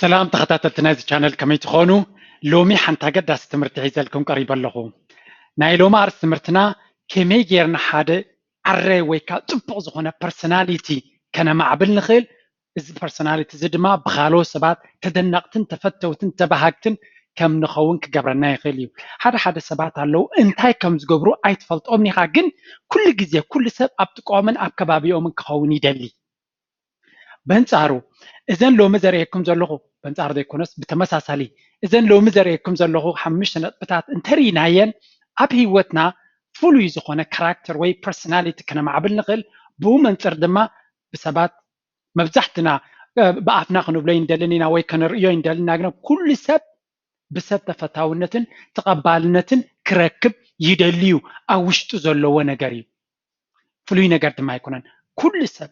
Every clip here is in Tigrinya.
ሰላም ተኸታተልቲ ናይዚ ቻነል፣ ከመይ ትኾኑ? ሎሚ ሓንቲ ኣገዳሲ ትምህርቲ ሒዘልኩም ቀሪበ ኣለኹ። ናይ ሎሚ ኣርእስቲ ትምህርትና ከመይ ጌርና ሓደ ዓረ ወይ ከዓ ጽቡቕ ዝኾነ ፐርሶናሊቲ ከነማዕብል ንኽእል። እዚ ፐርሶናሊቲ እዚ ድማ ብኻልኦት ሰባት ተደነቕትን ተፈተውትን ተባሃግትን ከም ንኸውን ክገብረና ይኽእል እዩ። ሓደ ሓደ ሰባት ኣለዉ፣ እንታይ ከም ዝገብሩ ኣይትፈልጦምን ኢኻ፣ ግን ኩሉ ግዜ ኩሉ ሰብ ኣብ ጥቃኦምን ኣብ ከባቢኦምን ክኸውን ይደሊ። በንጻሩ እዘን ሎሚ ዘርእየኩም ዘለኹ፣ በንጻሩ ዘይኮነስ ብተመሳሳሊ እዘን ሎሚ ዘርእየኩም ዘለኹ ሓሙሽተ ነጥብታት እንተርኢናየን ኣብ ህይወትና ፍሉይ ዝኾነ ካራክተር ወይ ፐርሶናሊቲ ከነማዕብል ንኽእል። ብኡ መንጽር ድማ ብሰባት መብዛሕትና ብኣፍና ክንብሎ ይንደልን ኢና ወይ ከነርእዮ ይንደልን ኢና፣ ግን ኩሉ ሰብ ብሰብ ተፈታውነትን ተቐባልነትን ክረክብ ይደሊ እዩ። ኣብ ውሽጡ ዘለዎ ነገር እዩ። ፍሉይ ነገር ድማ ኣይኮነን። ኩሉ ሰብ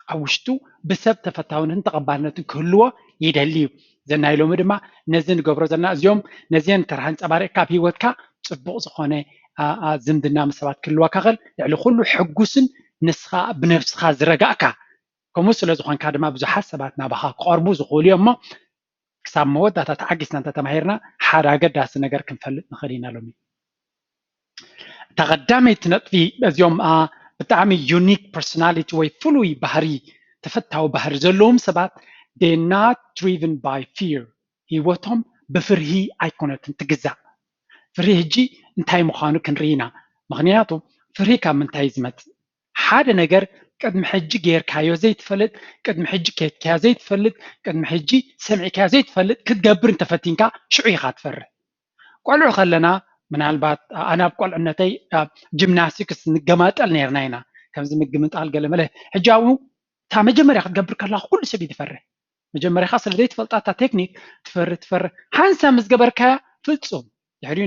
ኣብ ውሽጡ ብሰብ ተፈታውነትን ተቐባልነትን ክህልዎ ይደሊ እዩ። ዘናይ ሎሚ ድማ ነዚ ንገብሮ ዘለና እዚኦም ነዚአን ተራ ኣንጸባሪቕካ ኣብ ህይወትካ ጽቡቕ ዝኾነ ዝምድና ምስ ሰባት ክህልወካ ክእል። ልዕሊ ኩሉ ሕጉስን ንስኻ ብነብስኻ ዝረጋእካ ከምኡ ስለ ዝኾንካ ድማ ብዙሓት ሰባት ናባኻ ክቐርቡ ዝኽእሉ እዮም። እሞ ክሳብ መወዳእታ ተዓጊስና እንተተማሂርና ሓደ ኣገዳሲ ነገር ክንፈልጥ ንኽእል ኢና። ሎሚ እታ ቀዳመይቲ ነጥቢ፣ እዚኦም ብጣዕሚ ዩኒክ ፐርሶናሊቲ ወይ ፍሉይ ባህሪ፣ ተፈታዊ ባህሪ ዘለዎም ሰባት they not driven by fear፣ ህይወቶም ብፍርሂ ኣይኮነትን ትግዛእ። ፍርሂ ሕጂ እንታይ ምዃኑ ክንርኢ ኢና። ምኽንያቱ ፍርሂ ካብ ምንታይ እዩ ዝመጽእ? ሓደ ነገር ቅድሚ ሕጂ ጌርካዮ ዘይትፈልጥ፣ ቅድሚ ሕጂ ከድካዮ ዘይትፈልጥ፣ ቅድሚ ሕጂ ሰሚዕካዮ ዘይትፈልጥ ክትገብር እንተፈቲንካ ሽዑ ኢኻ ትፈርህ። ቆልዑ ከለና ምናልባት ኣነ ኣብ ቆልዕነተይ ጂምናስቲክስ ንገማጠል ነርና ኢና፣ ከምዚ ምግምጣል ገለ መለ። ሕጂ ኣብኡ እታ መጀመርያ ክትገብር ከለኻ ኩሉ ሰብ እዩ ዝፈርህ። መጀመርያ ስለ ዘይትፈልጣ እታ ቴክኒክ ትፈርህ ትፈርህ፣ ሓንሳብ ምስ ገበርካያ ፍጹም ድሕሪኡ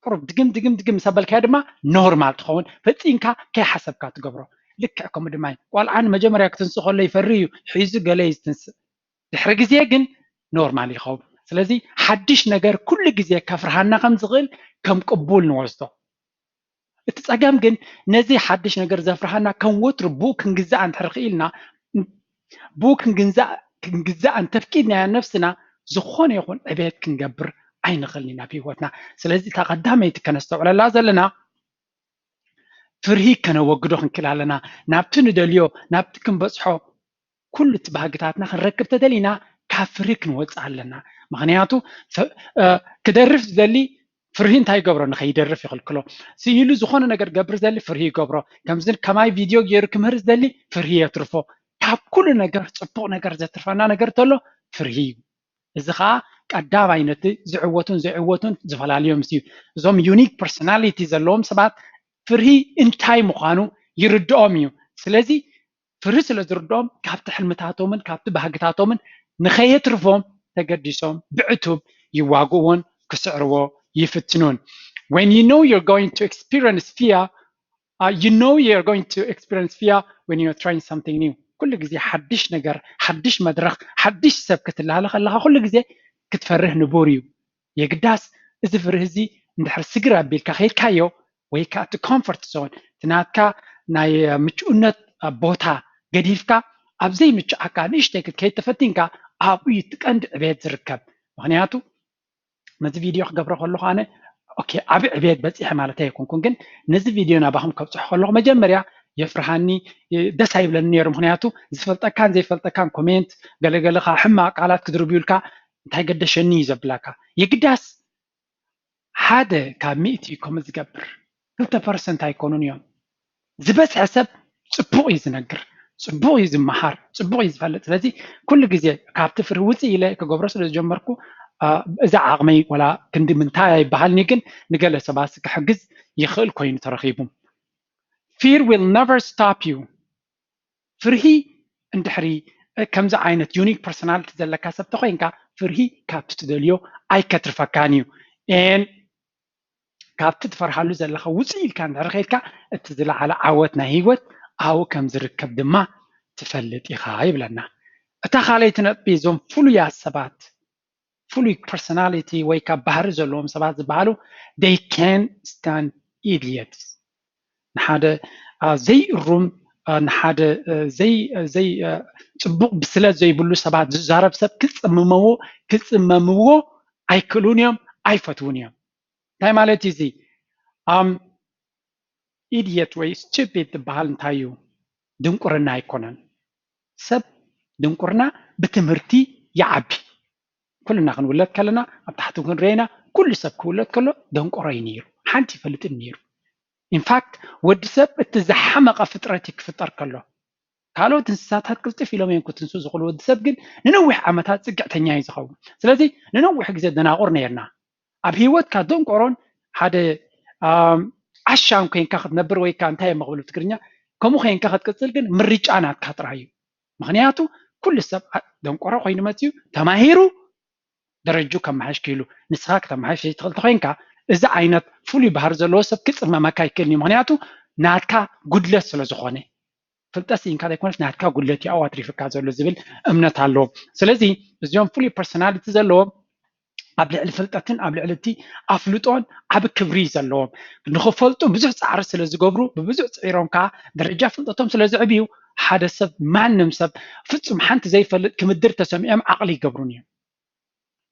ቁሩብ ድግም ድግም ድግም ምስ ኣበልካያ ድማ ኖርማል ትኸውን፣ ፈጺምካ ከይሓሰብካ ትገብሮ። ልክዕ ከምኡ ድማ እዩ። ቆልዓ ንመጀመርያ ክትንስእ ከሎ ይፈርህ እዩ፣ ሒዙ ገለ እዩ ዝትንስእ። ድሕሪ ግዜ ግን ኖርማል ይኸውን። ስለዚ ሓድሽ ነገር ኩሉ ግዜ ከፍርሃና ከም ዝኽእል ከም ቅቡል ንወስዶ። እቲ ጸገም ግን ነዚ ሓድሽ ነገር ዘፍርሃና ከም ወትሩ ብኡ ክንግዛእ እንድሕር ክኢልና፣ ብኡ ክንግዛእ እንተፍቂድናዮ ነብስና ዝኾነ ይኹን ዕቤት ክንገብር ኣይንኽእልን ኢና ኣብ ህይወትና። ስለዚ እታ ቀዳመይቲ ከነስተውዕለላ ዘለና ፍርሂ ከነወግዶ ክንክእል ኣለና። ናብቲ ንደልዮ ናብቲ ክንበጽሖ ኩሉ እቲ ባህግታትና ክንረክብ ተደሊና ካብ ፍርሂ ክንወጽእ ኣለና። ምኽንያቱ ክደርፍ ዝደሊ ፍርሂ እንታይ ይገብሮ? ንኸይደርፍ ይኽልክሎ። ስኢሉ ዝኾነ ነገር ገብር ዝደሊ ፍርሂ ይገብሮ። ከምዚ ከማይ ቪድዮ ገይሩ ክምህር ዝደሊ ፍርሂ የትርፎ። ካብ ኩሉ ነገር ጽቡቕ ነገር ዘትርፈና ነገር ተሎ ፍርሂ እዩ። እዚ ኸዓ ቀዳማይ ነቲ ዝዕወቱን ዘይዕወቱን ዝፈላልዮም እዩ። እዞም ዩኒክ ፐርሶናሊቲ ዘለዎም ሰባት ፍርሂ እንታይ ምዃኑ ይርድኦም እዩ። ስለዚ ፍርሂ ስለ ዝርድኦም ካብቲ ሕልምታቶምን ካብቲ ባህግታቶምን ንኸየትርፎም ተገዲሶም ብዕቱብ ይዋግእዎን ክስዕርዎ ይፍትኑን። When you know you're going to experience fear, uh, you know you're going to experience fear when you're trying something new. ኩሉ ግዜ ሓድሽ ነገር፣ ሓድሽ መድረኽ፣ ሓድሽ ሰብ ክትላለ ከለኻ ኩሉ ግዜ ክትፈርህ ንቡር እዩ። የግዳስ እዚ ፍርሂ እዚ እንድሕር ስግር ኣቢልካ ከይድካዮ ወይ ከዓ እቲ ኮምፎርት ዞን እቲ ናትካ ናይ ምቹእነት ቦታ ገዲፍካ ኣብ ዘይምቹኣካ ንእሽተይ ክትከይድ ተፈቲንካ ኣብኡ እዩ እቲ ቀንዲ ዕቤት ዝርከብ። ምኽንያቱ ነዚ ቪድዮ ክገብሮ ከለኹ ኣነ ኦኬ ዓቢ ዕቤት በጺሐ ማለት ኣይኮንኩን፣ ግን ነዚ ቪድዮ ናባኹም ከብጽሖ ከለኹ መጀመርያ የፍርሃኒ፣ ደስ ኣይብለኒ ነይሩ። ምኽንያቱ ዝፈልጠካን ዘይፈልጠካን ኮሜንት ገለገለ ከዓ ሕማቕ ቃላት ክድርብዩልካ እንታይ ገደሸኒ እዩ ዘብላካ። የግዳስ ሓደ ካብ ሚእቲ እዩ ከምኡ ዝገብር፣ ክልተ ፐርሰንት ኣይኮኑን እዮም። ዝበዝሐ ሰብ ጽቡቕ እዩ ዝነግር፣ ጽቡቕ እዩ ዝመሃር፣ ጽቡቕ እዩ ዝፈልጥ። ስለዚ ኩሉ ግዜ ካብቲ ፍርሂ ውፅእ ኢለ ክገብሮ ስለ ዝጀመርኩ እዛ ዓቕመይ ወላ ክንዲ ምንታይ ኣይበሃልኒ፣ ግን ንገለ ሰባት ክሕግዝ ይኽእል ኮይኑ ተረኺቡ። Fear will never stop you። ፍርሂ እንድሕሪ ከምዚ ዓይነት ዩኒክ ፐርሶናሊቲ ዘለካ ሰብ ተኮይንካ ፍርሂ ካብቲ ትደልዮ ኣይከትርፈካን እዩ። And ካብቲ ትፈርሃሉ ዘለኻ ውፅእ ኢልካ እንድሕሪ ከይድካ እቲ ዝለዓለ ዓወት ናይ ህይወት ኣብኡ ከም ዝርከብ ድማ ትፈልጥ ኢኻ ይብለና። እታ ካልኣይቲ ነጥቢ እዞም ፍሉያት ሰባት ፍሉይ ፐርሶናሊቲ ወይ ካብ ባህሪ ዘለዎም ሰባት ዝበሃሉ they can stand idiots። ንሓደ ዘይእሩም ንሓደ ዘይ ዘይ ፅቡቕ ብስለት ዘይብሉ ሰባት ዝዛረብ ሰብ ክፅምመዎ ክፅመምዎ ኣይክእሉን እዮም፣ ኣይፈትውን እዮም። እንታይ ማለት እዩ እዚ? ኢድየት ወይ ስቱፒድ ዝበሃል እንታይ እዩ? ድንቁርና ኣይኮነን። ሰብ ድንቁርና ብትምህርቲ ይዓቢ። ኩልና ክንውለድ ከለና ኣብ ታሕቲ ክንሪኤና ኩሉ ሰብ ክውለድ ከሎ ደንቆሮ እዩ ነይሩ፣ ሓንቲ ይፈልጥን ነይሩ። ኢንፋክት ወዲ ሰብ እቲ ዝሓመቐ ፍጥረት እዩ ክፍጠር ከሎ። ካልኦት እንስሳታት ቅልጥፍ ኢሎም እዮም ክትንሱ ዝኽእሉ፣ ወዲ ሰብ ግን ንነዊሕ ዓመታት ፅግዕተኛ እዩ ዝኸውን። ስለዚ ንነዊሕ ግዜ ደናቑር ነይርና። ኣብ ህይወትካ ደንቆሮን ሓደ ዓሻን ኮይንካ ክትነብር ወይ ከዓ እንታይ እዮም ክብሉ ትግርኛ ከምኡ ኮይንካ ክትቅፅል ግን ምርጫ ናትካ ጥራይ እዩ። ምክንያቱ ኩሉ ሰብ ደንቆሮ ኮይኑ መፅዩ ተማሂሩ ደረጁ ከመሓሽ ክኢሉ ንስኻ ክተመሓሽ ዘይትኽእል ተኮይንካ እዚ ዓይነት ፍሉይ ባህሪ ዘለዎ ሰብ ክፅመመካ ይክእል እዩ። ምክንያቱ ናትካ ጉድለት ስለ ዝኾነ ፍልጠት ስኢንካ ዘይኮነስ ናትካ ጉድለት እዩ ኣብኡ ኣትሪፍካ ዘሎ ዝብል እምነት ኣለዎም። ስለዚ እዚኦም ፍሉይ ፐርሶናሊቲ ዘለዎም ኣብ ልዕሊ ፍልጠትን ኣብ ልዕሊ እቲ ኣፍልጦን ዓቢ ክብሪ እዩ ዘለዎም። ንኽፈልጡ ብዙሕ ፃዕሪ ስለ ዝገብሩ ብብዙሕ ፅዒሮም ከዓ ደረጃ ፍልጠቶም ስለ ዝዕብዩ ሓደ ሰብ ማንም ሰብ ፍጹም ሓንቲ ዘይፈልጥ ክምድር ተሰሚዖም ዓቕሊ ይገብሩን እዮም።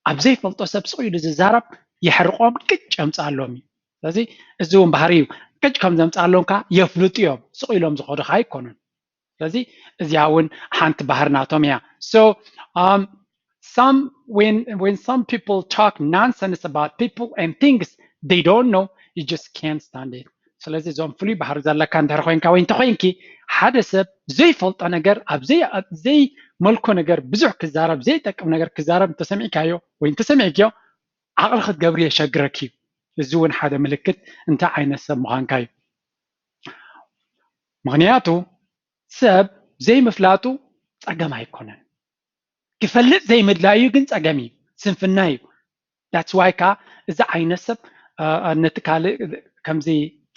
ኣብ ዘይፈልጦ ሰብ ስቕ ኢሉ ዝዛረብ የሕርቖም ቅጭ የምፅኣሎም እዩ። ስለዚ እዚ እውን ባህሪ እዩ። ቅጭ ከም ዘምፅኣሎም ከዓ የፍልጡ እዮም። ስቕ ኢሎም ዝኸዱ ከዓ ኣይኮኑን። ስለዚ እዚኣ እውን ሓንቲ ባህሪ ናቶም እያ። So um, some when when some people talk nonsense about people and things they don't know, you just can't stand it. ስለዚ እዞም ፍሉይ ባህሪ ዘለካ እንድሕር ኮይንካ ወይ እንተኮይንኪ ሓደ ሰብ ዘይፈልጦ ነገር ኣብ ዘይመልኮ ነገር ብዙሕ ክዛረብ ዘይጠቅም ነገር ክዛረብ እንተሰሚዕካዮ ወይ እንተሰሚዕክዮ ዓቕሊ ክትገብሪ የሸግረኪ እዩ። እዚ እውን ሓደ ምልክት እንታይ ዓይነት ሰብ ምዃንካ እዩ። ምክንያቱ ሰብ ዘይምፍላጡ ፀገም ኣይኮነን። ክፈልጥ ዘይምድላዩ ግን ፀገም እዩ፣ ስንፍና እዩ። That's why ከዓ እዚ ዓይነት ሰብ ነቲ ካልእ ከምዚ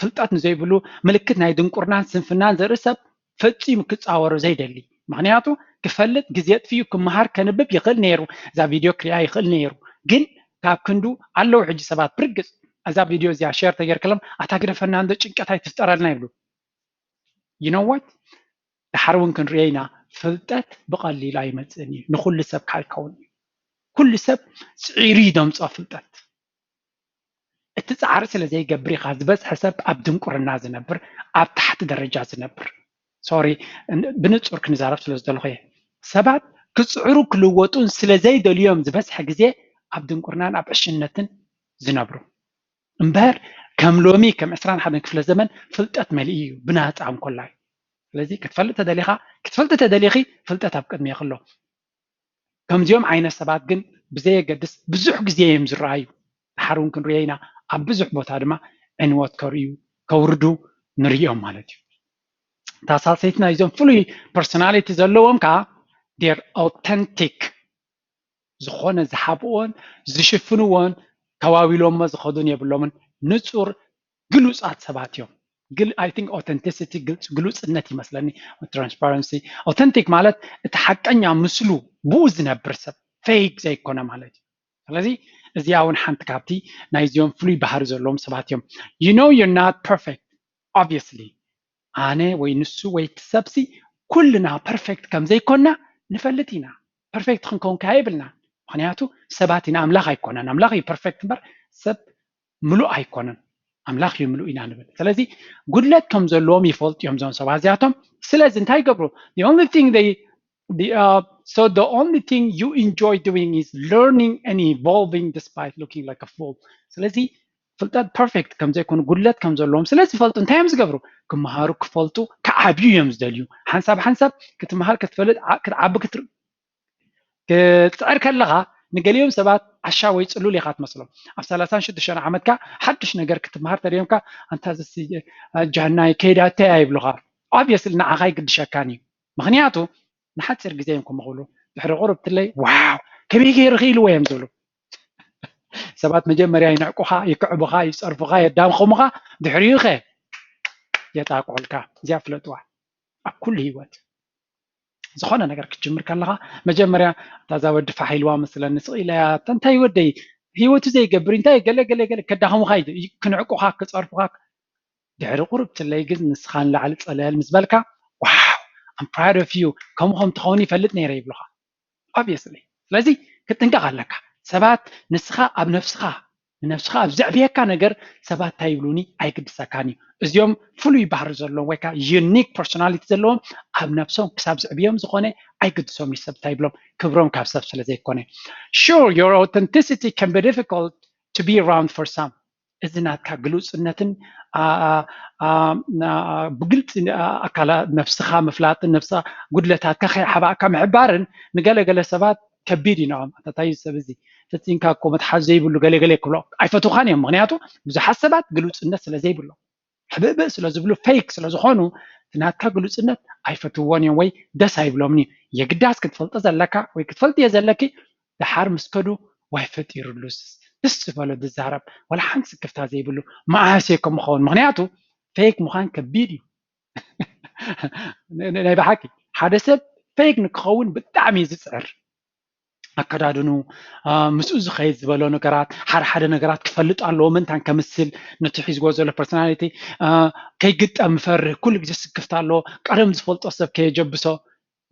ፍልጠት ንዘይብሉ ምልክት ናይ ድንቁርናን ስንፍናን ዘርኢ ሰብ ፈፂሙ ክፃወሮ ዘይደሊ። ምክንያቱ ክፈልጥ ግዜ ኣጥፊኡ ክመሃር ከንብብ ይኽእል ነይሩ፣ እዛ ቪድዮ ክሪኣ ይኽእል ነይሩ። ግን ካብ ክንዱ ኣለዉ ሕጂ ሰባት ብርግፅ እዛ ቪድዮ እዚኣ ሸር ተገይርክሎም ኣታ ግደፈና እንዶ ጭንቀት ኣይትፍጠረልና ይብሉ። You know what? ድሓር እውን ክንሪኦ ኢና። ፍልጠት ብቐሊሉ ኣይመፅእን እዩ፣ ንኩሉ ሰብ ከዓ ኣይከውን እዩ። ኩሉ ሰብ ፅዒሩ እዩ ደምፆ ፍልጠት። እቲ ፃዕሪ ስለ ዘይገብር ኢኻ ዝበዝሐ ሰብ ኣብ ድንቁርና ዝነብር፣ ኣብ ታሕቲ ደረጃ ዝነብር። ሶሪ ብንፁር ክንዛረብ ስለ ዝደለኹ እየ። ሰባት ክፅዕሩ ክልወጡን ስለ ዘይደልዮም ዝበዝሐ ግዜ ኣብ ድንቁርናን ኣብ ዕሽነትን ዝነብሩ። እምበር ከም ሎሚ ከም ዕስራን ሓደን ክፍለ ዘመን ፍልጠት መሊኡ እዩ ብናፃ እንኮላይ። ስለዚ ክትፈልጥ ተደሊኻ ክትፈልጥ ተደሊኺ ፍልጠት ኣብ ቅድሜ ይኽሎ። ከምዚኦም ዓይነት ሰባት ግን ብዘየገድስ ብዙሕ ግዜ እዮም ዝረኣዩ። ድሓር እውን ክንሪኦ ኢና ኣብ ብዙሕ ቦታ ድማ ዕንወት ከርእዩ ከውርዱ ንሪኦም ማለት እዩ። እታ ሳልሰይቲ ናይዞም ፍሉይ ፐርሶናሊቲ ዘለዎም ከዓ ዴር ኣውተንቲክ ዝኾነ ዝሓብኦን ዝሽፍንዎን ተዋዊሎሞ ዝኸዱን የብሎምን። ንፁር ግሉፃት ሰባት እዮም። I think authenticity ግሉፅነት ይመስለኒ። Transparency ኣውተንቲክ ማለት እቲ ሓቀኛ ምስሉ ብኡ ዝነብር ሰብ ፌክ ዘይኮነ ማለት እዩ። ስለዚ እዚኣ እውን ሓንቲ ካብቲ ናይዚኦም ፍሉይ ባህሪ ዘለዎም ሰባት እዮም። You know you're not perfect obviously ኣነ ወይ ንሱ ወይ እቲ ሰብሲ ኩልና ፐርፌክት ከም ዘይኮና ንፈልጥ ኢና። ፐርፌክት ክንከውን ከ የብልና። ምክንያቱ ሰባት ኢና፣ ኣምላኽ ኣይኮነን። ኣምላኽ እዩ ፐርፌክት እምበር ሰብ ምሉእ ኣይኮነን። ኣምላኽ እዩ ምሉእ ኢና ንብል። ስለዚ ጉድለት ከም ዘለዎም ይፈልጡ እዮም እዞም ሰባት እዚኣቶም። ስለዚ እንታይ ይገብሩ? The only thing they the, uh, so the only thing you enjoy doing is learning and evolving despite looking like a fool. ስለዚ ፍልጠት ፐርፌክት ከም ዘይኮኑ ጉድለት ከም ዘለዎም ስለ ዝፈልጡ እንታይ እዮም ዝገብሩ? ክመሃሩ ክፈልጡ ክዓብዩ እዮም ዝደልዩ። ሓንሳብ ሓንሳብ ክትመሃር ክትፈልጥ ክትዓቢ ክትፅዕር ከለኻ ንገሊኦም ሰባት ዓሻ ወይ ፅሉል ኢኻ ትመስሎም። ኣብ ሰላሳን ሽዱሽተን ዓመትካ ሓዱሽ ነገር ክትመሃር ተደዮምካ ኣንታ ጃናይ ከይዳተይ ኣይብሉኻ። Obviously ንዓኻ ይግድሸካን እዩ። ምክንያቱ ንሓፂር ግዜ እዮም ከምኡ ክብሉ ድሕሪ ቁርብ ትለይ ዋው ከመይ ገይሩ ክኢልዎ እዮም ዝብሉ። ሰባት መጀመርያ ይንዕቁኻ፣ ይክዕቡኻ፣ ይፀርፉኻ፣ የዳምኹሙኻ፣ ድሕሪኡ ከ የጣቅዑልካ። እዚኣ ፍለጥዋ ኣብ ኩሉ ህይወት ዝኾነ ነገር ክትጅምር ከለኻ መጀመርያ እታ እዛ ወዲ ፋሕ ኢልዋ መስለኒ ስቕ ኢለያ እንታይ ወደይ ህይወቱ ዘይገብር እንታይ ገለ ገለ ገለ ከዳኽሙኻ ክንዕቁኻ ክፀርፉኻ ድሕሪ ቁርብ ትለይ ግን ንስኻ ንላዕሊ ፀለል ምስ በልካ ዋው I'm proud of you፣ ከምኡ ከም ትኸውን ይፈልጥ ነይረ ይብሉኻ obviously። ስለዚ ክትጥንቀቕ ኣለካ። ሰባት ንስኻ ኣብ ነፍስኻ ንነፍስኻ ኣብ ዘዕብየካ ነገር ሰባት እንታይ ይብሉኒ ኣይግድሰካን እዩ። እዚኦም ፍሉይ ባህሪ ዘለዎም ወይ ከዓ unique personality ዘለዎም ኣብ ነብሶም ክሳብ ዘዕብዮም ዝኾነ ኣይግድሶም እዩ ሰብ እንታይ ይብሎም፣ ክብሮም ካብ ሰብ ስለ ዘይኮነ። Sure, your authenticity can be difficult to be around for some። እዚ ናትካ ግሉጽነትን ብግልፂ ኣካላ ነብስኻ ምፍላጥን ነብስኻ ጉድለታትካ ከይሓባእካ ምሕባርን ንገለገለ ሰባት ከቢድ እዩ ንኦም። ኣታታይ ሰብ እዚ ፈፂምካ እኮ መትሓዚ ዘይብሉ ገለገለ ክብሎ ኣይፈትውኻን እዮም። ምክንያቱ ብዙሓት ሰባት ግሉፅነት ስለ ዘይብሎም ሕብእብእ ስለ ዝብሉ ፌክ ስለ ዝኾኑ እቲ ናትካ ግሉፅነት ኣይፈትውዎን እዮም ወይ ደስ ኣይብሎምን እዩ። የግዳስ ክትፈልጦ ዘለካ ወይ ክትፈልጥዮ ዘለኪ ደሓር ምስ ከዱ ዋይ ፈጢሩሉስ ደስ ዝበሎ ዝዛረብ ዋላ ሓንቲ ስክፍታ ዘይብሉ መዓስ እየ ከም ምኸውን። ምክንያቱ ፌክ ምዃን ከቢድ እዩ። ናይ ብሓቂ ሓደ ሰብ ፌክ ንክኸውን ብጣዕሚ እዩ ዝፅዕር። ኣከዳድኑ ምስኡ ዝኸይድ ዝበሎ ነገራት ሓደ ሓደ ነገራት ክፈልጥ ኣለዎ ምንታን ከምስል ነቲ ሒዝዎ ዘሎ personality ከይግጠም ምፈርህ ኩሉ ግዜ ስክፍታ ኣለዎ። ቀደም ዝፈልጦ ሰብ ከየጀብሶ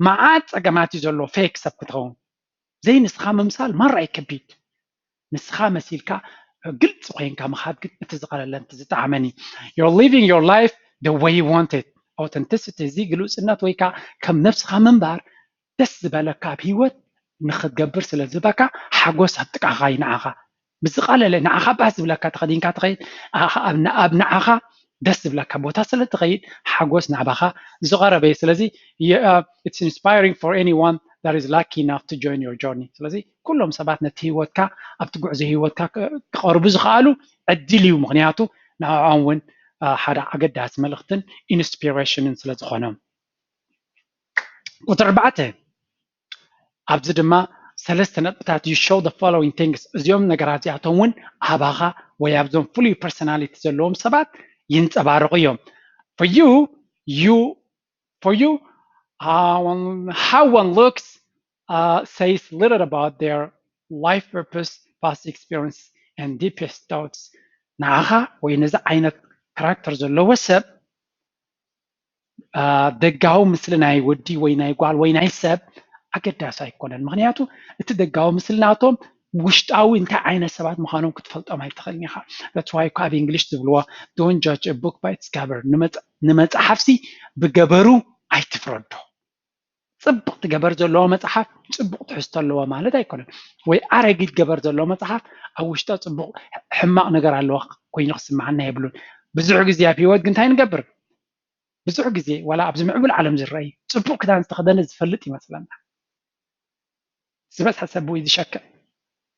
መዓት ፀገማት እዩ ዘለዎ ፌክ ሰብ ክትኸውን። ዘይንስኻ ምምሳል ማራ እዩ ከቢድ። ንስኻ መሲልካ ግልፂ ኮይንካ ምኻድ ግን እቲ ዝቐለለን እቲ ዝጠዓመን እዩ። You're living your life the way you want it። Authenticity እዚ ግሉፅነት ወይ ከዓ ከም ነብስኻ ምንባር ደስ ዝበለካ ኣብ ሂወት ንክትገብር ስለ ዝበካ ሓጎስ ኣብ ጥቃኻ እዩ ንዓኻ ብዝቐለለ ንዓኻ ባህ ዝብለካ ተኸዲንካ ትኸይድ። ኣብ ንዓኻ ደስ ዝብለካ ቦታ ስለ ትኸይድ ሓጎስ ናባኻ ዝቐረበ እዩ። ስለዚ it's inspiring for anyone that is lucky enough to join your journey። ስለዚ ኩሎም ሰባት ነቲ ሂወትካ ኣብቲ ጉዕዞ ሂወትካ ክቐርቡ ዝኽኣሉ ዕድል እዩ። ምክንያቱ ንዕኦም እውን ሓደ ኣገዳሲ መልእኽትን ኢንስፒሬሽንን ስለ ዝኾኖም። ቁፅሪ ኣርባዕተ ኣብዚ ድማ ሰለስተ ነጥብታት you show the following things። እዚኦም ነገራት እዚኣቶም እውን ኣባኻ ወይ ኣብዞም ፍሉይ personality ዘለዎም ሰባት ይንፀባረቑ እዮም። For you, you, for you, uh, one, how one looks uh, says little about their life purpose, past experience, and deepest thoughts። ንዓኻ ወይ ነዚ ዓይነት ካራክተር ዘለዎ ሰብ ደጋዊ ምስሊ ናይ ወዲ ወይ ናይ ጓል ወይ ናይ ሰብ ኣገዳሲ ኣይኮነን። ምክንያቱ እቲ ደጋዊ ምስሊ ናቶም ውሽጣዊ እንታይ ዓይነት ሰባት ምዃኖም ክትፈልጦም ኣይትኽእልን ኢኻ። That's why እኮ ኣብ እንግሊሽ ዝብልዎ don't judge a book by its cover። ንመጽሓፍሲ ብገበሩ ኣይትፍረዶ። ፅቡቕ ትገበር ዘለዎ መፅሓፍ ፅቡቕ ትሕዝቶ ኣለዎ ማለት ኣይኮነን። ወይ ኣረጊት ገበር ዘለዎ መፅሓፍ ኣብ ውሽጣ ፅቡቕ ሕማቕ ነገር ኣለዎ ኮይኑ ክስምዓና የብሉን። ብዙሕ ግዜ ኣብ ሂወት ግን እንታይ ንገብር? ብዙሕ ግዜ ዋላ ኣብዚ ምዕቡል ዓለም ዝረኣይ ፅቡቕ ክዳን ዝተኸደነ ዝፈልጥ ይመስለና። ዝበዝሐ ሰብ ወይ ዝሸክዕ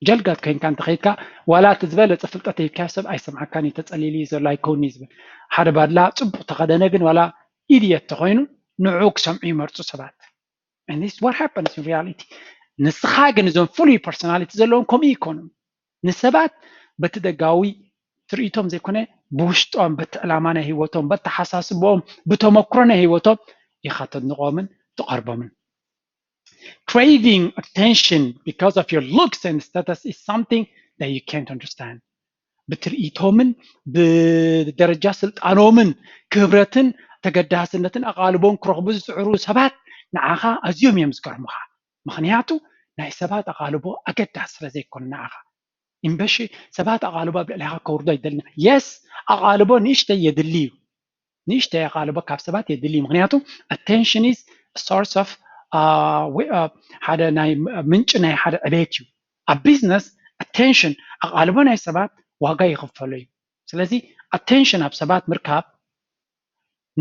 ጀልጋት ኮይንካ እንተኸይድካ ዋላ እቲ ዝበለፀ ፍልጠት ሂብካዮ ሰብ ኣይሰምዓካን እዩ። ተፀሊሉ እዩ ዘሎ ኣይከውን እዩ ዝብል ሓደ ባድላ ፅቡቕ ተኸደነ ግን ዋላ ኢድየት ተኮይኑ ንዑ ክሰምዑ ይመርፁ ሰባት። And this what happens in reality። ንስኻ ግን እዞም ፍሉይ personality ዘለዎም ከምኡ ይኮኑን። ንሰባት በቲ ደጋዊ ትርኢቶም ዘይኮነ ብውሽጦም በቲ ዕላማ ናይ ህይወቶም በተሓሳስቦኦም ብተመክሮ ናይ ህይወቶም ኢኻ ተድንቆምን ትቐርቦምን። Craving attention because of your looks and status is something that you can't understand። ብትርኢቶምን ብደረጃ ስልጣኖምን ክብረትን ተገዳስነትን ኣቓልቦን ክረኽቡ ዝፅዕሩ ሰባት ንዓኻ ኣዝዮም እዮም ዝገርሙኻ። ምክንያቱ ናይ ሰባት ኣቓልቦ ኣገዳሲ ስለ ዘይኮነ ንዓኻ እምበሺ ሰባት ኣቓልቦ ኣብ ልዕሊኻ ከውርዶ ኣይደልን። የስ ኣቓልቦ ንእሽተይ የድሊ እዩ። ንእሽተይ ኣቓልቦ ካብ ሰባት የድሊ እዩ። ምክንያቱ attention is source of ሓደ ናይ ምንጪ ናይ ሓደ ዕቤት እዩ። ኣብ ቢዝነስ attention ኣቓልቦ ናይ ሰባት ዋጋ ይኽፈሎ እዩ። ስለዚ attention ኣብ ሰባት ምርካብ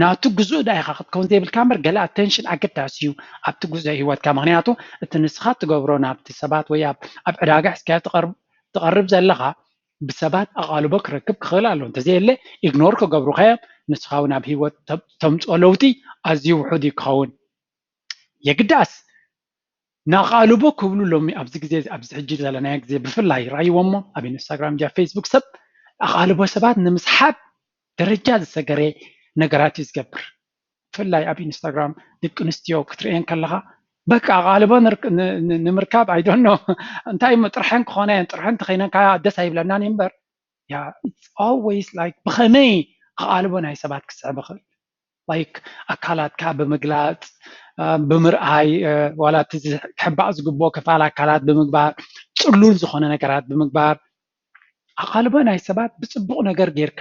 ናቱ ግዙእ ዳ ኢኻ ክትከውን ዘይብልካ እምበር ገለ attention ኣገዳሲ እዩ ኣብቲ ጉዞ ህይወትካ። ምክንያቱ እቲ ንስኻ ትገብሮ ናብቲ ሰባት ወይ ኣብ ዕዳጋ ሒዝካዮ ትቐርብ ዘለኻ ብሰባት ኣቓልቦ ክረክብ ክኽእል ኣሎ። እንተዘየለ ኢግኖር ክገብሩኻ እዮም። ንስኻ እውን ኣብ ህይወት ተምፅኦ ለውጢ ኣዝዩ ውሑድ እዩ ክኸውን። የግዳስ ንኣቓልቦ ክብሉ ሎሚ ኣብዚ ግዜ ኣብዚ ሕጂ ዘለናዮ ግዜ ብፍላይ ርኣይዎ እሞ ኣብ ኢንስታግራም ጃ ፌስቡክ ሰብ ኣቓልቦ ሰባት ንምስሓብ ደረጃ ዝሰገረ ነገራት እዩ ዝገብር። ብፍላይ ኣብ ኢንስታግራም ደቂ ኣንስትዮ ክትርእየን ከለኻ በቃ ኣቓልቦ ንምርካብ ኣይዶኖ እንታይ እሞ ጥርሐን ክኾነ እየን ጥርሐን ተኸይነን ካያ ደስ ኣይብለናን እዩ እምበር it's always like ብኸመይ ኣቓልቦ ናይ ሰባት ክስዕብ ይኽእል። like ኣካላትካ ብምግላፅ፣ ብምርኣይ፣ ዋላ እቲ ክሕባእ ዝግብኦ ክፋል ኣካላት ብምግባር፣ ፅሉል ዝኾነ ነገራት ብምግባር፣ ኣቓልቦ ናይ ሰባት ብፅቡቕ ነገር ጌርካ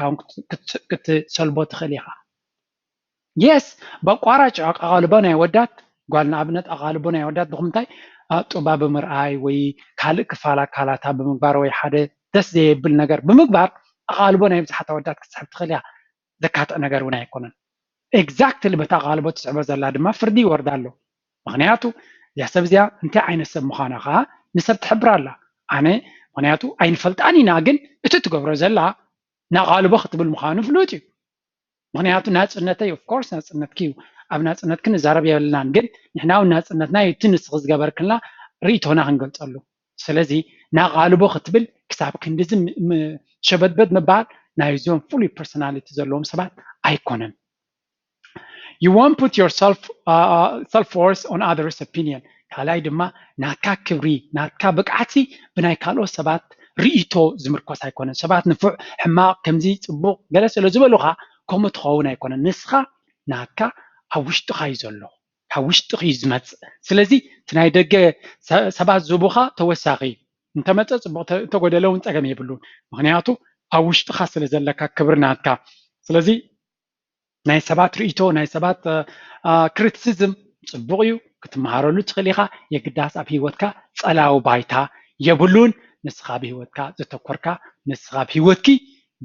ክትሰልቦ ትኽእል ኢኻ። የስ፣ በቋራጭ ኣቓልቦ ናይ ወዳት ጓል፣ ንኣብነት ኣቓልቦ ናይ ወዳት ብኹምታይ ጡባ ብምርኣይ ወይ ካልእ ክፋል ኣካላታ ብምግባር ወይ ሓደ ደስ ዘየብል ነገር ብምግባር ኣቓልቦ ናይ ብዙሓት ኣወዳት ክትስሕብ ትኽእል እያ። ዘካትዕ ነገር እውን ኣይኮነን። ኤግዛክትሊ በታ ኣቓልቦ ትስዕቦ ዘላ ድማ ፍርዲ ይወርዳ ኣሎ። ምኽንያቱ እዚኣ ሰብ እዚኣ እንታይ ዓይነት ሰብ ምዃና ከዓ ንሰብ ትሕብር ኣላ። ኣነ ምኽንያቱ ኣይንፈልጣን ኢና፣ ግን እቲ ትገብሮ ዘላ ንኣቓልቦ ክትብል ምዃኑ ፍሉጥ እዩ። ምኽንያቱ ናፅነተይ ኦፍኮርስ ናፅነትኪ እዩ። ኣብ ናፅነትኪ ንዛረብ የብልናን፣ ግን ንሕና እውን ናፅነትና እዩ። እቲ ንስኺ ዝገበርክልና ርእይቶና ክንገልፀሉ። ስለዚ ንኣቓልቦ ክትብል ክሳብ ክንድዚ ሸበድበድ ምባል ናይዞም ፍሉይ ፐርሶናሊቲ ዘለዎም ሰባት ኣይኮነን። You won't put your self, uh, self worth on others opinion። ካልኣይ ድማ ናትካ ክብሪ፣ ናትካ ብቅዓትሲ ብናይ ካልኦት ሰባት ርእይቶ ዝምርኮስ ኣይኮነን። ሰባት ንፉዕ፣ ሕማቕ፣ ከምዚ ፅቡቕ ገለ ስለ ዝበሉኻ ከምኡ ትኸውን ኣይኮነን። ንስኻ ናትካ ኣብ ውሽጥኻ እዩ ዘሎ፣ ካብ ውሽጥኺ እዩ ዝመፅእ። ስለዚ እቲ ናይ ደገ ሰባት ዝህቡኻ ተወሳኺ እዩ። እንተመፀ ፅቡቕ፣ እንተጎደለ እውን ፀገም የብሉን። ምኽንያቱ ኣብ ውሽጥኻ ስለ ዘለካ ክብሪ ናትካ። ስለዚ ናይ ሰባት ርእይቶ፣ ናይ ሰባት ክሪቲሲዝም ፅቡቕ እዩ፣ ክትመሃረሉ ትኽእል ኢኻ። የግዳስ ኣብ ህይወትካ ፀላዊ ባይታ የብሉን። ንስኻ ብህይወትካ ዘተኮርካ፣ ንስኻ ብህይወትኪ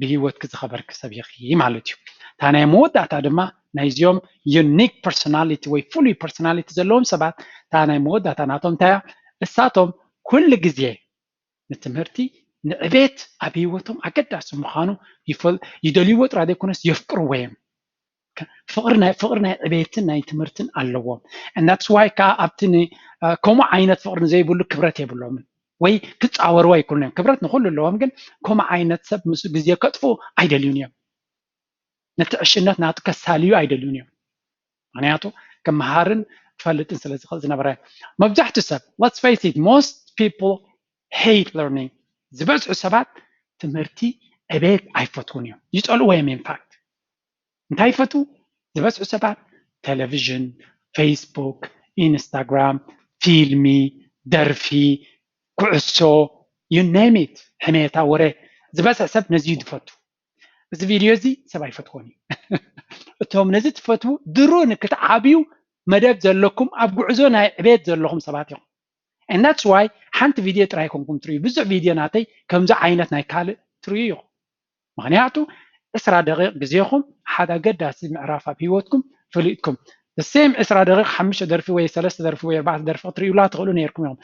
ብህይወትኪ ዝኸበርኪ ሰብ ኢኺ ማለት እዩ። እታ ናይ መወዳእታ ድማ ናይዚኦም ዩኒክ ፐርሶናሊቲ ወይ ፍሉይ ፐርሶናሊቲ ዘለዎም ሰባት እታ ናይ መወዳእታ ናቶም እንታይ እያ? እሳቶም ኩሉ ግዜ ንትምህርቲ፣ ንዕቤት ኣብ ህይወቶም ኣገዳሲ ምዃኑ ይደልይዎ ጥራይ ዘይኮነስ የፍቅርዎ እዮም። ፍቕሪ ናይ ፍቕሪ ናይ ዕቤትን ናይ ትምህርትን ኣለዎም። And that's why ከዓ ኣብቲ ከምኡ ዓይነት ፍቕሪ ዘይብሉ ክብረት የብሎምን ወይ ክፃወርዎ ኣይክእሉን እዮም። ክብረት ንኩሉ ኣለዎም፣ ግን ከምኡ ዓይነት ሰብ ምስ ግዜ ከጥፍኡ ኣይደልዩን እዮም። ነቲ ዕሽነት ናቱ ከሳልዩ ኣይደልዩን እዮም። ምክንያቱ ክመሃርን ክፈልጥን ስለ ዝኽእል ዝነበረ። መብዛሕትኡ ሰብ፣ let's face it, most people hate learning። ዝበዝሑ ሰባት ትምህርቲ ዕቤት ኣይፈትዉን እዮም፣ ይፀልእዎ እዮም። ኢንፋክት እንታይ ይፈትዉ? ዝበዝሑ ሰባት ቴሌቪዥን፣ ፌስቡክ፣ ኢንስታግራም፣ ፊልሚ፣ ደርፊ፣ ኩዕሶ፣ you name it፣ ሕሜታ፣ ወረ። ዝበዝሕ ሰብ ነዚ እዩ ዝፈቱ። እዚ ቪድዮ እዚ ሰብ ኣይፈትዎን እዩ። እቶም ነዚ ትፈትዉ ድሮ ንክትዓብዩ መደብ ዘለኩም ኣብ ጉዕዞ ናይ ዕቤት ዘለኹም ሰባት ኢኹም። And that's why ሓንቲ ቪድዮ ጥራይ ኮንኩም ትርእዩ። ብዙሕ ቪድዮ ናተይ ከምዚ ዓይነት ናይ ካልእ ትርእዩ ኢኹም። ምክንያቱ ዕስራ ደቂቕ ግዜኹም ሓደ ኣገዳሲ ምዕራፍ ኣብ ህይወትኩም ፍሊጥኩም። The same ዕስራ ደቂቕ ሓሙሽተ ደርፊ ወይ ሰለስተ ደርፊ ወይ ኣርባዕተ ደርፊ ክትርእዩላ ትኽእሉ ነይርኩም ኢኹም።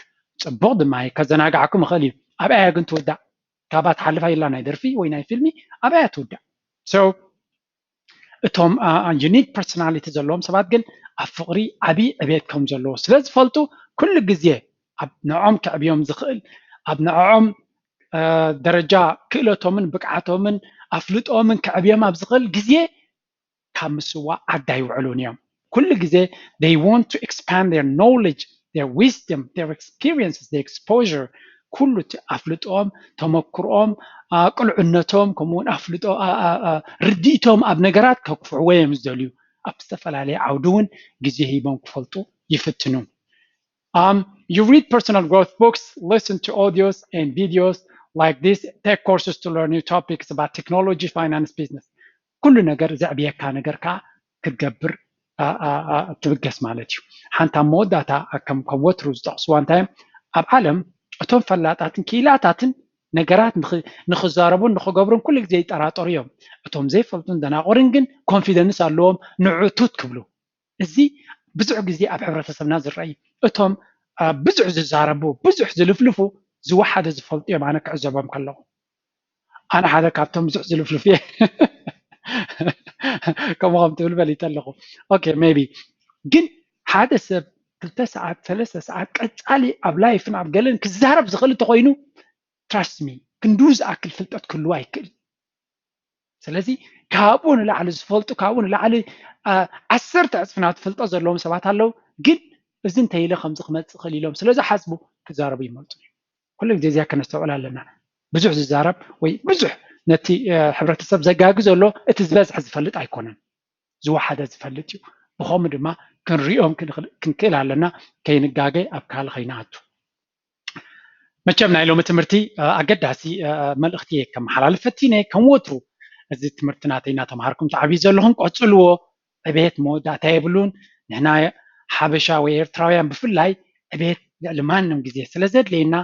ፅቡቕ ድማ እዩ፣ ከዘናግዓኩም ይኽእል እዩ። ኣብኣ እያ ግን ትውዳእ። ካብኣ ትሓልፍ ኣይላ ናይ ደርፊ ወይ ናይ ፊልሚ፣ ኣብኣ እያ ትውዳእ። So እቶም ዩኒክ ፐርሶናሊቲ ዘለዎም ሰባት ግን ኣብ ፍቕሪ ዓብዪ ዕቤት ከም ዘለዎ ስለ ዝፈልጡ ኩሉ ግዜ ኣብ ንዕኦም ከዕብዮም ዝኽእል ኣብ ንዕኦም ደረጃ ክእለቶምን ብቅዓቶምን ኣፍልጦምን ከዕብዮም ኣብ ዝኽእል ግዜ ካብ ምስዋእ ዓዲ ኣይውዕሉን እዮም። ኩሉ ግዜ they want to expand their knowledge, their wisdom, their experiences, their exposure፣ ኩሉ እቲ ኣፍልጦኦም፣ ተመክሮኦም፣ ቅልዕነቶም፣ ከምኡውን ኣፍልጦ ርድኢቶም ኣብ ነገራት ከክፍዕዎ እዮም ዝደልዩ። ኣብ ዝተፈላለየ ዓውዲ እውን ግዜ ሂቦም ክፈልጡ ይፍትኑ። Um, you read personal growth books, listen to audios and videos like this, take courses to learn new topics about technology, finance, business. ኩሉ ነገር ዘዕብየካ ነገር ከዓ ክትገብር ትብገስ ማለት እዩ። ሓንቲ ኣብ መወዳእታ ከም ከም ወትሩ ዝጠቕስዋ እንታይ እዮም? ኣብ ዓለም እቶም ፈላጣትን ክኢላታትን ነገራት ንኽዛረቡን ንኽገብሩን ኩሉ ግዜ ይጠራጠሩ እዮም። እቶም ዘይፈልጡን ደናቑርን ግን ኮንፊደንስ ኣለዎም፣ ንዑ ቱት ክብሉ። እዚ ብዙሕ ግዜ ኣብ ሕብረተሰብና ዝረኣይ፣ እቶም ብዙሕ ዝዛረቡ፣ ብዙሕ ዝልፍልፉ ዝወሓደ ዝፈልጡ እዮም። ኣነ ክዕዘቦም ከለኹ ኣነ ሓደ ካብቶም ብዙሕ ዝልፍልፍ እየ። ከምኡ ከም ትብል ፈሊጠ ኣለኹ። ኦኬ ሜቢ ግን ሓደ ሰብ ክልተ ሰዓት ሰለስተ ሰዓት ቀፃሊ ኣብ ላይፍን ኣብ ገለን ክዛረብ ዝኽእል እንተኮይኑ trust me ክንድኡ ዝኣክል ፍልጠት ክህልዎ ኣይክእል። ስለዚ ካብኡ ንላዕሊ ዝፈልጡ ካብኡ ንላዕሊ ዓሰርተ ዕፅፍና ትፍልጠት ዘለዎም ሰባት ኣለዉ። ግን እዚ እንተኢለ ከምዚ ክመፅእ ክእል ኢሎም ስለ ዝሓስቡ ክዛረቡ ይመርፁ። ኩሉ ግዜ እዚኣ ከነስተውዕል ኣለና። ብዙሕ ዝዛረብ ወይ ብዙሕ ነቲ ሕብረተሰብ ዘጋጊ ዘሎ እቲ ዝበዝሐ ዝፈልጥ ኣይኮነን። ዝወሓደ ዝፈልጥ እዩ። ብኸምኡ ድማ ክንሪኦም ክንክእል ኣለና። ከይንጋገ ኣብ ካል ከይንኣቱ። መቸም ናይ ሎሚ ትምህርቲ ኣገዳሲ መልእኽቲ እየ ከመሓላልፍ ፈቲነ። ከም ወትሩ እዚ ትምህርቲ ናተይ እናተምሃርኩም ትዓብዩ ዘለኹም ቀፅልዎ። ዕቤት መወዳእታ የብሉን። ንሕና ሓበሻ ወይ ኤርትራውያን ብፍላይ ዕቤት ልዕሊ ማንም ግዜ ስለ ዘድልየና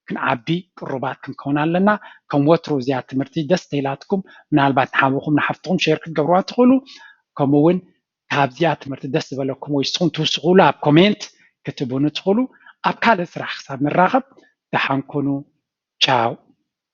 ክንዓቢ ቅሩባት ክንከውን ኣለና። ከም ወትሩ እዚኣ ትምህርቲ ደስ ተይላትኩም ምናልባት ንሓውኹም ንሓፍትኹም ሸር ክትገብርዋ ትኽእሉ። ከምኡ እውን ካብዚኣ ትምህርቲ ደስ ዝበለኩም ወይ ንስኹም ትውስኹሉ ኣብ ኮሜንት ክትብኑ ትኽእሉ። ኣብ ካልእ ስራሕ ክሳብ ንራኸብ ደሓን ኩኑ። ቻው።